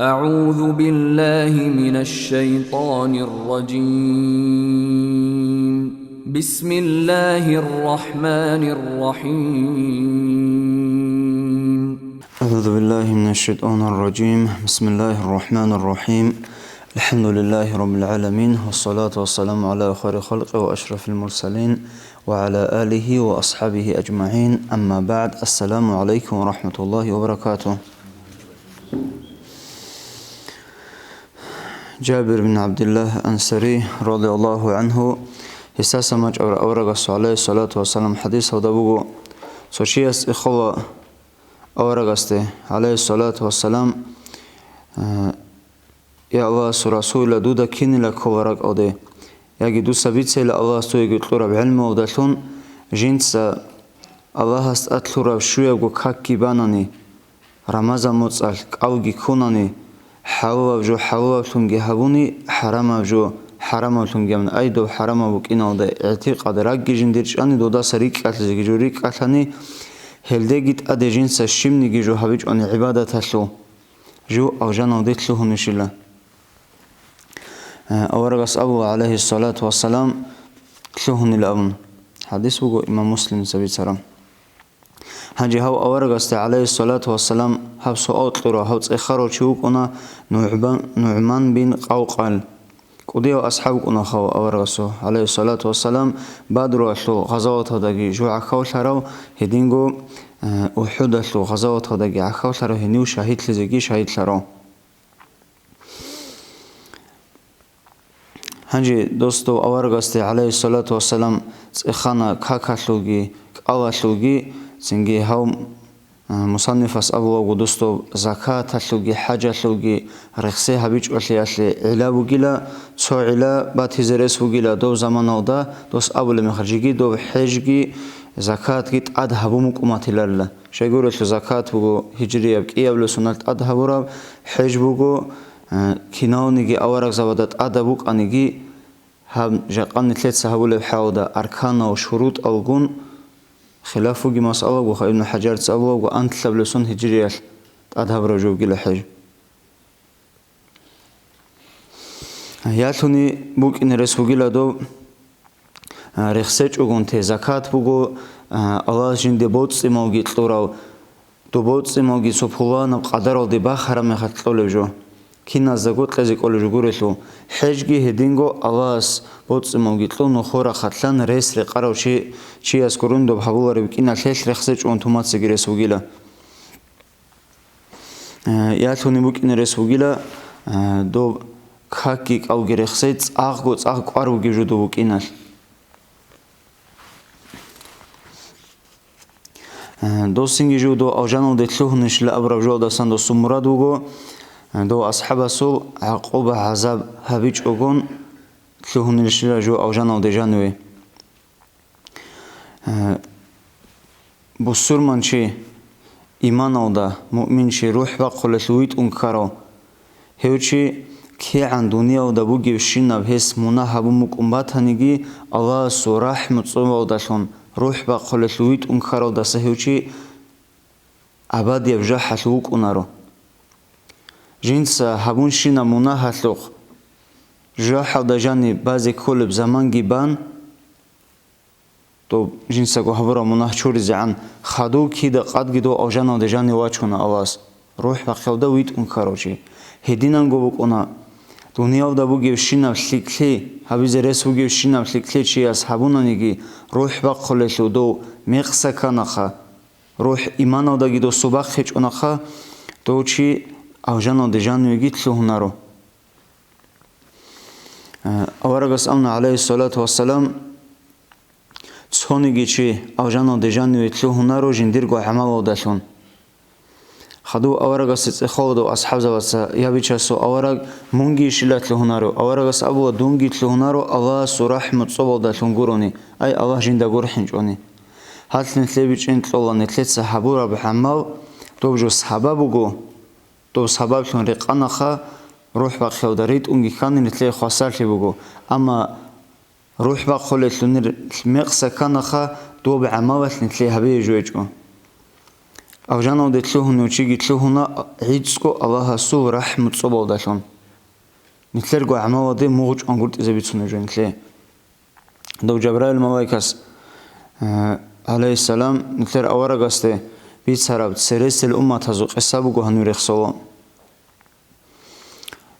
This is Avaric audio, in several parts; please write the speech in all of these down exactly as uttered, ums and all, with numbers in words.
أعوذ بالله من الشيطان الرجيم. بسم الله الرحمن الرحيم. أعوذ بالله من الشيطان الرجيم. بسم الله الرحمن الرحيم. الحمد لله رب العالمين، والصلاة والسلام على خير خلقه وأشرف المرسلين وعلى آله وأصحابه أجمعين. أما بعد، السلام عليكم ورحمة الله وبركاته. Жабир бин ГӀабдиллагь Ансари, радияллагьу гӀангьу, гьесдаса бачӀараб аварагасул, гӀалайгьиссалату вассалам, хӀадисалда буго, цо чияс цӀехола аварагасде, гӀалайгьиссалату вассалам, э, «Я Аллагьасул Расулилла, дуда кинила ккола ракӀалде?» Яги дуца бицейила Аллагьас дуеги кьураб гӀелмуялдалъун, жинца Аллагьас тӀад лъураб щуябго какги банани, Рамазан моцӀалъ кӀалги ккунани, хӀалалаб жо хӀалалаблъунги гьабуни, хӀарамаб жо хӀарамаблъунги гьабуни, ай, доб хӀарамаб букӀиналда игӀтикъад рагги жиндир чӀани, додаса рикӀкӀалъизеги жо рикӀкӀалъани, гьелдеги тӀаде жинца щибниги жо гьабичӀони гӀибадаталъул, жо алжаналде лъугьунищила. Э, аварагас абула, гӀалайгьиссалату вассалам, лъугьунила абун. ХӀадис буго имам Муслимица бицараб. Гьанже гьав аварагасде, гӀалайгьиссалату вассалам, гьаб суал кьурав, гьав цӀехарав чи вукӀуна НугӀбан-, НугӀман бин Къавкъал. КӀудияв асхӀаб вукӀуна гьав аварагасул, гӀалайгьиссалату вассалам, Бадруялъул гъазаваталдаги жо гӀахьавлъарав, гьединго, э, УхӀудалъул гъазаваталдаги гӀахьавлъарав, гьенив шагьидлъизеги шагьидлъарав. Гьанже дос дов аварагасде, гӀалайгьиссалату вассалам, цӀехана какалъулги, кӀалалъулги, цинги гьав, а, мусаннифас абулавго, дос дов закаталъулги, хӀажалъулги рехсей гьабичӀолъиялъе гӀилла бугила, цо гӀилла батизе рес вугила дов заманалда, дос абулеб мехалъ, жеги дов хӀежги, закатги тӀад гьабун букӀун батиларила. Щайгурелъул закат буго гьижрияб кӀиябго соналъ тӀад гьабураб, хӀеж буго, э, киналниги аварагзабада тӀадаб букӀаниги, гьаб жакъа нилъеца гьабулеб хӀалда, арканал, шурутӀалгун хилаф бугеб масъала буго, Ибну ХӀажарца абулеб буго, анлъабилеб сон гьижриялъ тӀад гьабураб жо бугила хӀеж. Ялъуни букӀине рес бугила доб, а, рехсечӀогун те закат буго, а, Аллагьас жинде боцӀцӀималги кьурав, доб боцӀцӀималги цо пуланаб къадаралде бахараб мехалъ кьолеб жо. Киназдаго кьезе кӀолеб жо гурелъул, хӀежги гьединго Аллагьас боцӀцӀималги кьун, нухда рахъалъан рес рекъарав чи, чияс гурун доб гьабулареб кӀиналъ рехсечӀогун тумацаги рес бугила. Э, ялъуни букӀине рес бугила, э, доб какги кӀалги рехсей цӀакъго цӀакъ кӀвар бугеб жо доб букӀиналъ. Э, досинги жо дов алжаналде лъугьунищила абураб жоялдасан досул мурад вуго, э, дов асхӀабасул гӀакъуба-гӀазаб гьабичӀогун лъугьунищила жо алжаналде жаниве. Э, бусурманчи иманалда, муъминчи рухӀ бахъулелъул витӀун ккарав, гьев чи кигӀан дуниялда бугебщинаб гьес мунагь гьабун букӀун батаниги, Аллагьасул рахӀму цӀобалдалъун рухӀ бахъулелъул витӀун ккаралдаса гьев чи абадияб жахӀалъув вукӀунаро. Жинца гьабунщинаб мунагьалъухъ жахӀалда жаниб базе кколеб заманги бан, доб жинцаго гьабураб мунагь чуризегӀан хадув кида къадги дов алжаналде жанив вачуна Аллагьас, рухӀ бахъиялда витӀун ккарав чи. Гьединанго букӀуна, дуниялда бугебщинаб лъикӀлъи, гьабизе рес бугебщинаб лъикӀлъи чияс гьабунаниги, рухӀ бахъулелъул дов мекъса кканаха, рухӀ иманалдаги досул бахъичӀонаха, дов чи алжаналде жанивеги лъугьунаро. Э, аварагас абуна, гӀалайгьиссалату вассалам, цониги чи алжаналде жаниве лъугьунаро жиндирго гӀамалалдалъун. Хадув аварагасе цӀехола дов асхӀабзабаца: «Я, Бичасул авараг, мунги щила лъугьунарев?» Аварагас абула: «Дунги лъугьунаро Аллагьасул рахӀму цӀобалдалъун гурони, ай, Аллагь жинда гурхӀинчӀони». Гьалъ нилъее бичӀчӀин кьола нилъеца гьабураб гӀамал, доб жо сабаб буго, доб сабаблъун рекъанаха, рухӀ бахъиялда ритӀунги ккани нилъее хвасарлъи буго, амма рухӀ бахъулелъул нир мекъса кканаха, доб гӀамалалъ нилъее гьабие жойчӀо. Алжаналде лъугьунев чиги лъугьуна гӀицӀго Аллагьасул рахӀму цӀобалдалъун. Нилъерго гӀамалалде мугъ чӀван гуртӀизе бицунеб жо нилъее. Дов Жабраил малайкас, э, гӀалайгьиссалам, нилъер аварагасде бицараб цересел умматазул къиса буго гьанив рехсоло.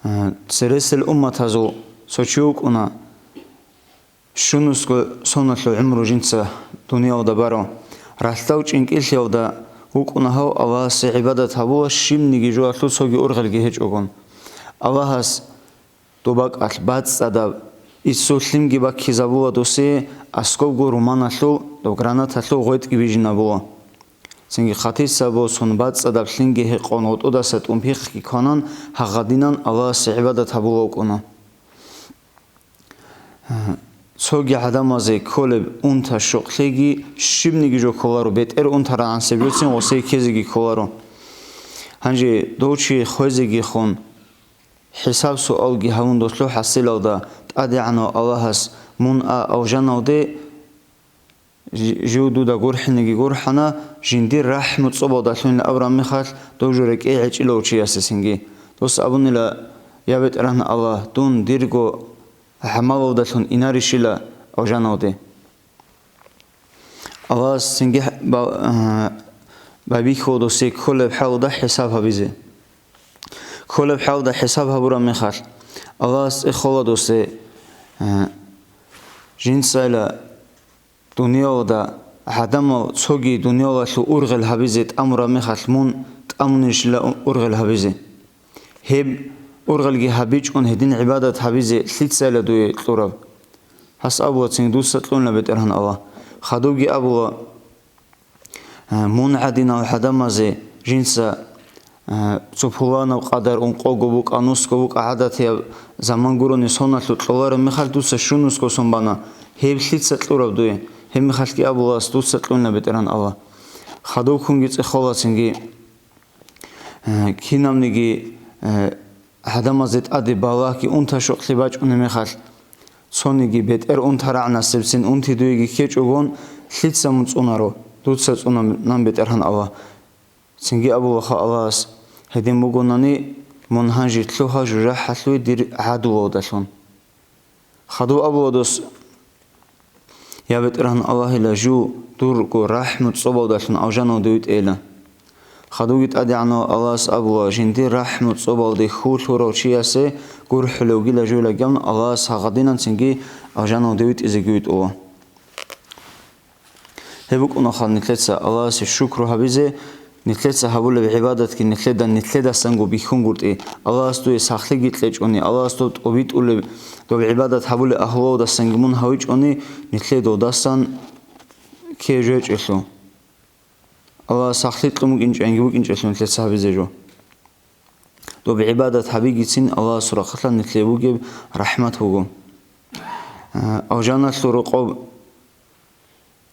Э, цересел умматазул цо чи вукӀуна, щунусго соналъул гӀумру жинца дуниялда барав, ралъдав чӀинкӀиллъиялда вукӀуна гьав, Аллагьасе гӀибадат гьабула, щибниги жоялъул цоги ургъелги гьечӀогун. Аллагьас доб бакӀалъ бацӀцӀадаб, ису лъимги баккизабула досие, аскӀобго руманалъул, доб гранаталъул гъветӀги бижинабула. Цинги хъатиса босун бацӀцӀадаб лъимги гьекъон, гъотӀодаса тӀун пихъги кванан, гьагъадинан Аллагьасе гӀибадат гьабула вукӀуна. Цоги гӀадамазе кколеб унта-щокълъиги щибниги жо кколаро, бетӀер унтарагӀансеб жоцин гъосие ккезеги кколаро. Гьанже дов чи хвезегихун, хӀисаб-суалги гьавун долъул хӀасилалда, ТӀадегӀанав Аллагьас мун а алжаналде, жи-, жив дуда гурхӀинеги гурхӀана, жиндир рахӀму цӀобалдалъунила абураб мехалъ, дов жо рекӀее гӀечӀила вуч чиясесинги. Дос абунила, я БетӀергьан Аллагь, дун дирго гӀамалалдалъун инарищила алжаналде. Аллагьас цинги хӀ-, ба-, а, байбихьула досие кколеб хӀалда хӀисаб гьабизе. Кколеб хӀалда хӀисаб гьабураб мехалъ, Аллагьас цӀехола досие, а, жинцайила дуниялда гӀадамал цоги дуниялалъул ургъел гьабизе тӀамураб мехалъ мун тӀамунищила у-, ургъел гьабизе. Гьеб ургъелги гьабичӀун гьедин гӀибадат гьабизе лъицайила дуе кьураб? Гьас абула цин, дуца кьунила БетӀергьан Аллагь. Хадубги абула, а, мун гӀадинал гӀадамазе жинца, а, цо пуланаб къадар ункъого букӀа, нусго букӀа, гӀадатияб заман гурони соналъул кьолараб мехалъ дуца щунусго сон бана, гьеб лъица кьураб дуе? Гьеб мехалъги абулас дуца кьунила БетӀергьан Аллагь. Хадуб ккунги цӀехола цинги. Э, кинабниги, э, гӀадамазе тӀаде балагьги унта-щокълъи бачӀунеб мехалъ, цониги бетӀер унтарагӀнасебцин унти дуеги ккечӀогон, лъица мун цӀунаро, дуца цӀуна мун, БетӀергьан Аллагь. Цинги абулаха Аллагьас, гьедин бугонани, мун гьанже лъугьа жужахӀалъуй дир гӀадулалдалъун. Хадуб абула дос, я БетӀергьан Аллагьила, жу дурго рахӀму цӀобалдалъун алжаналде витӀейила. Хадубги ТӀадегӀанав Аллагьас абула, жиндир рахӀму цӀобалде хьул лъурав чиясе гурхӀулев вугила жойлаги абун, Аллагьас гьагъадинанцинги алжаналде витӀизеги витӀула. Гьеб букӀунаха нилъеца Аллагьасе шукру гьабизе, нилъеца гьабулеб гӀибадатги нилъеда нилъедасанго бихьунгуртӀи, Аллагьас дуе сахлъиги кьечӀони, Аллагьас доб тӀобитӀулеб, доб гӀибадат гьабулеб агьлуялдасанги мун гьавичӀони, нилъее додасан ккей жо гьечӀелъул. Аллагьас сахлъи кьун букӀинчӀенги букӀинчӀелъул нилъеца гьабизе жо. Доб гӀибадат гьабигицин Аллагьасул рахъалъан нилъее бугеб рахӀмат буго. А, алжаналъул рокъоб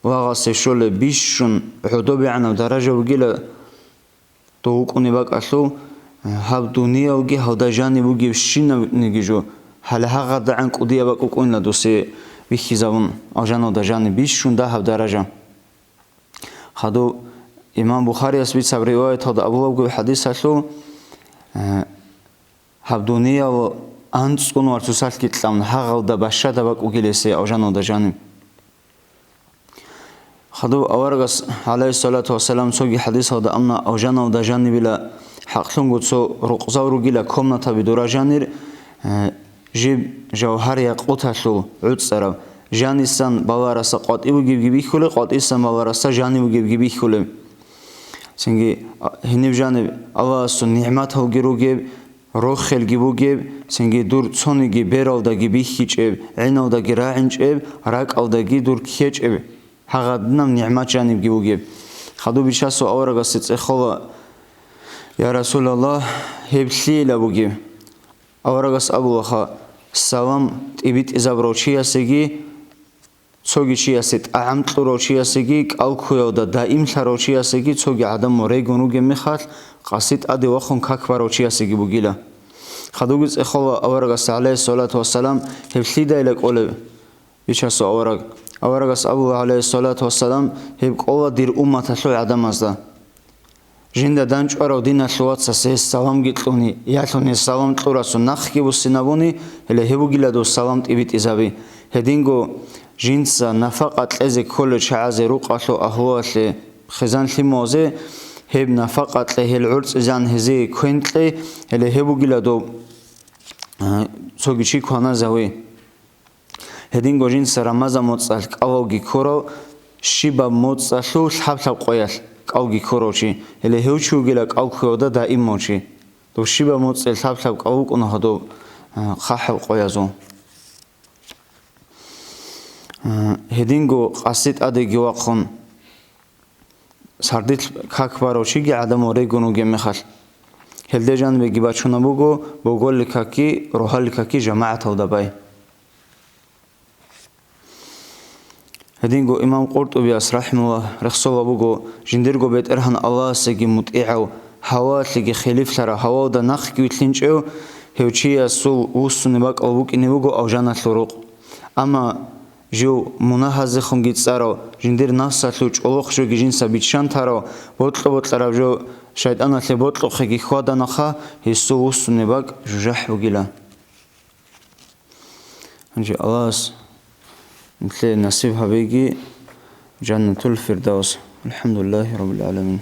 лагъасе щолеб бищун гӀодобегӀанаб даража бугила дов вукӀунеб бакӀалъул, гьаб дуниялги гьалда жаниб бугебщинабниги жо, гьале гьагъадагӀан кӀудияб бакӀ букӀунила досие бихьизабун алжаналда жаниб бищун дагьаб даража. Хадуб имам Бухарияс бицаб риваяталда абулабго хӀадисалъул, э, гьаб дуниял анцӀгун варцусалъги кьамун, гьагъалда бащада бакӀ бугилесе алжаналда жаниб. Хадуб аварагас, гӀалайгьиссалату вассалам, цоги хӀадисалда амна алжаналда жанибила хӀакълъунго цо рукъзал ругила комнатаби дура жанир, э, жиб жавгьар-якъуталъул гӀуцӀараб, жанисан балараса къватӀи бугебги бихьулеб, къватӀисан балараса жани бугебги бихьулеб. Цинги, а, гьениб жаниб Аллагьасул нигӀматалги ругеб, рохелги бугеб, цинги дур цониги бералдаги бихьичӀеб, гӀиналдаги рагӀинчӀеб, ракӀалдаги дур ккечӀеб, гьагъадинаб нигӀмат жанибги бугеб. Хадуб Бичасул аварагасе цӀехола: «Я Расулаллагь, гьеб лъийила бугеб?» Аварагас абулаха: «Салам тӀибитӀизабурав чиясеги, цоги чиясе тӀагӀам кьурав чиясеги, кӀалккуялда даимлъарав чиясеги, цоги гӀадамал регун ругеб мехалъ, къаси тӀаде вахун как барав чиясеги бугила». Хадубги цӀехола аварагасда, гӀалайгьиссалату вассалам: «Гьеб лъидайила кӀолеб, Бичасул авараг?» Аварагас абула, гӀалайгьиссалату вассалам: «Гьеб кӀола дир умматалъул гӀадамазда». Жинда данчӀварав диналъул вацас гьес саламги кьуни, ялъун гьес салам кьурасул нахъги буссинабуни, гьеле гьеб бугила дов салам тӀибитӀизаби. Гьединго жинца нафакъа кьезе кколел чагӀазе, рукъалъул агьлуялъе, хъизан-лъималазе гьеб нафакъа кье, гьел гӀорцӀизан гьезие квен кье, гьеле гьеб бугила дов, а, цоги чи кваназави. Гьединго жинца Рамазан моцӀалъ кӀалги ккурав, щибаб моцӀалъул лъаб-лъаб къоялъ кӀалги ккурав чи, гьеле гьев чи вугила кӀал кквеялда даимав чи. Дов щибаб моцӀалъ лъаб-лъаб кӀал вукӀуна гьадуб, а, хъахӀаб къоязул. А, гьединго къаси тӀадеги вахъун, сардилъ как барав чиги гӀадамал регун вугеб мехалъ, гьелде жанибеги бачунаб буго боголил какги рогьалил какги жамагӀаталда бай. Гьединго имам КъуртӀубияс, рахӀимагьуллагь, рехсолаб буго, жиндирго БетӀергьан Аллагьасеги мутӀигӀав, гьаваялъеги хилифлъарав, гьавалда нахъги вилълъинчӀев, гьев чиясул вуссунеб бакӀал букӀине буго алжаналъул рукъ. Амма жив мунагьазехунги цӀарав, жиндир нафсалъул чӀолохъ жоги жинца биччан тарав, бокьа-бокьараб жо шайтӀаналъе бокьухъеги хьваданаха, гьесул вуссунеб бакӀ жужахӀ бугила. Гьанже Аллагьас нилъее насиб гьабеги Жаннатул Фирдавс. АлхӀамдулиллагьи раббил гӀаламин.